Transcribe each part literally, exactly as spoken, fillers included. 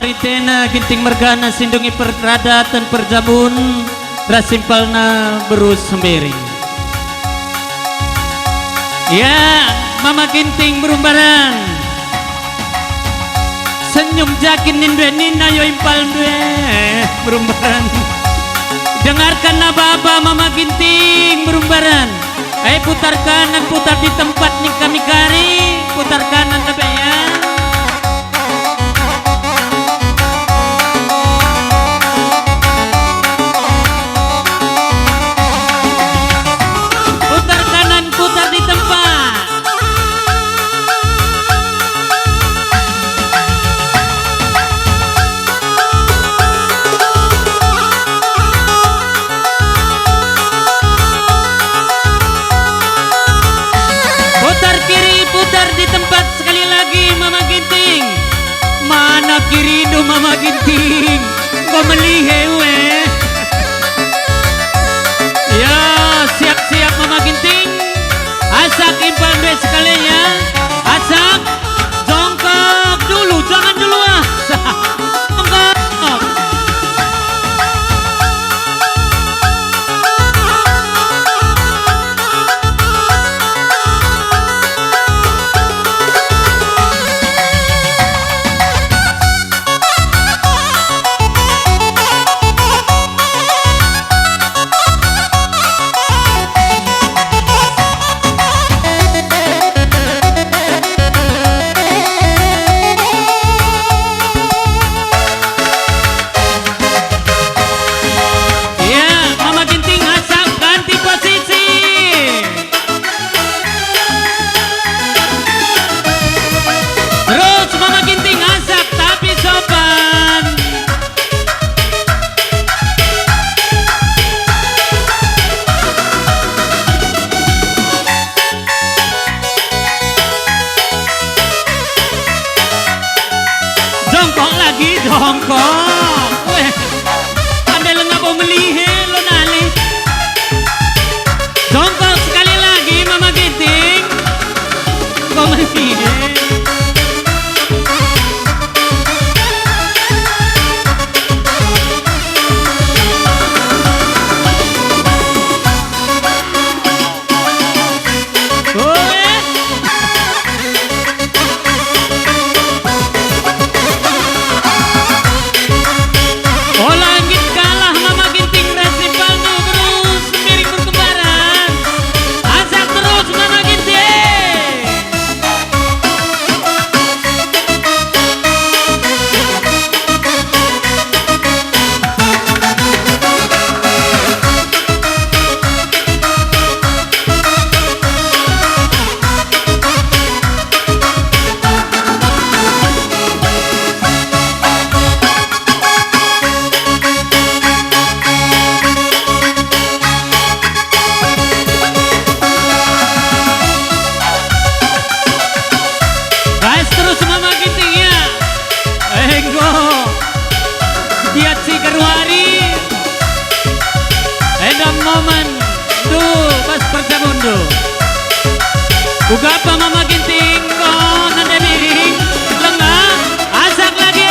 Ritena Ginting mergana si ndungi peradaten perjamun ras simpalna beru Sembiring. Ya, Mama Ginting beru Mbaran. Senyum jakin nindu e nina yo impalndu e beru Mbaran. Dengarkan aba-aba Mama Ginting beru Mbaran. Eh, putar kanan, putar di tempat nih kami kari, putar kanan lebe ya. Putar kanan, putar di tempat. Putar kiri, putar di tempat sekali lagi, Mama Ginting. Mana kirindu, Mama Ginting? Enggo melihe we. Ya, siap-siap, Mama Ginting. Asak impal duit sekalinya. Asak. Jongkok dulu, jangan dulu ah. Jongkok. Ya, Mama Ginting asak ganti posisi. Terus Mama Ginting asak tapi sopan. Jongkok lagi, jongkok. Weh, ande lengabo melihe lo nali. Jongkok sekali lagi, Mama Ginting. Kau melihe. Ola nggit kalah Mama Ginting ras Rivaldo, beru Sembiring beru Kembaran. Asak terus Mama Ginting. Ras terus Mama Ginting ya. Enggo. Dia cigar wari. Enda momen. Tuh, pas perjamuan tuh. Ugapa Mama Ginting, enggo nande miring. Lengah. Asak lagi.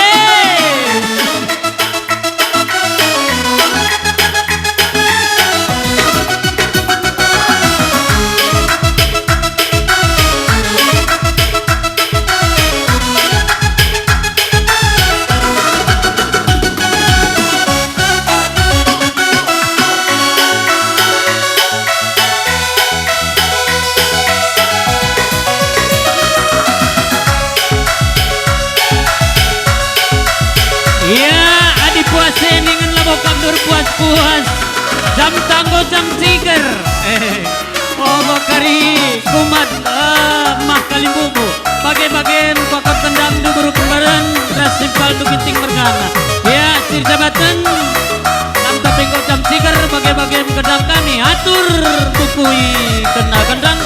Ya, adi puas e ningen labo kam ndur puas-puas. Jam tanggo jam ciger. Eh, ogo kari kumat, eh, mah kalimbubu. Bage-bagen pakar tendang dubur kemaren, ras simpal du Ginting mergana. Ya, sir jabaten. Jam tapinggo jam ciger, bage-bagen kedang kami. Atur bukui kena gendang.